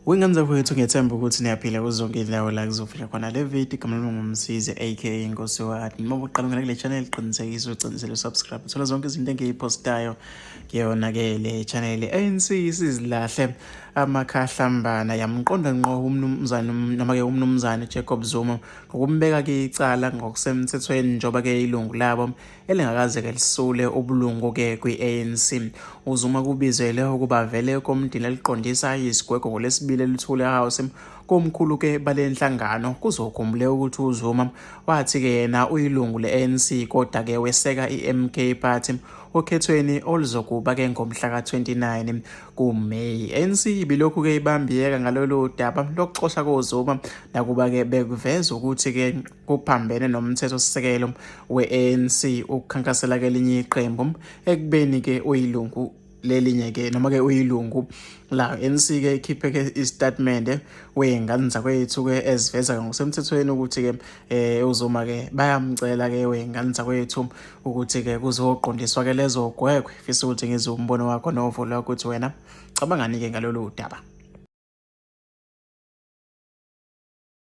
Wengane zakwethu, ngiyethemba ukuthi niyaphila kuzo zonke izindawo la kuzofika khona le video. Igama lami nguMsizi aka Inkosi Wadi. Noma uqala ungena kule channel, qinisekisa uqinisele subscribe, uthola zonke izinto engiyiphostayo kuyona-ke le channel. ANC isizilahle amakhahlambana yamqonda ngqo umnumzane noma-ke umnumzane Jacob Zuma ngokumbeka-ke icala ngokusemthethweni, njengoba-ke ilungu labo elingakaze-ke lisule ubulungu-ke kwi-ANC. UZuma kubizele ukuba vele ekomidini eliqondisa izigwegwe ngoLwesibili eLuthuli House komkhulu-ke bale nhlangano. Kuzokhumbuleka ukuthi uZuma wathi-ke yena uyilungu le-ANC kodwa-ke weseka i-MK Party okhethweni oluzokuba-ke ngomhla ka-29 kuMeyi. ANC ibilokhu-ke ibambiyeka ngalolu daba lokuxosha koZuma, nakuba-ke bekuveza ukuthi-ke kuphambene nomthethosisekelo we-ANC ukukhankasela kelinye iqembu ekubeni-ke uyilungu lelinye-ke noma-ke uyilungu la ANC. Ke ikhiphe ke isitatimende wey'ngane zakwethu ke eziveza ngokusemthethweni ukuthi-ke uZuma ke bayamcela ke wey'ngane zakwethu ukuthi ke kuzoqondiswa ke lezo gwegwe. Fisa ukuthi ngizwe umbono wakho novo lwakho ukuthi wena cabangani ke ngalolu daba.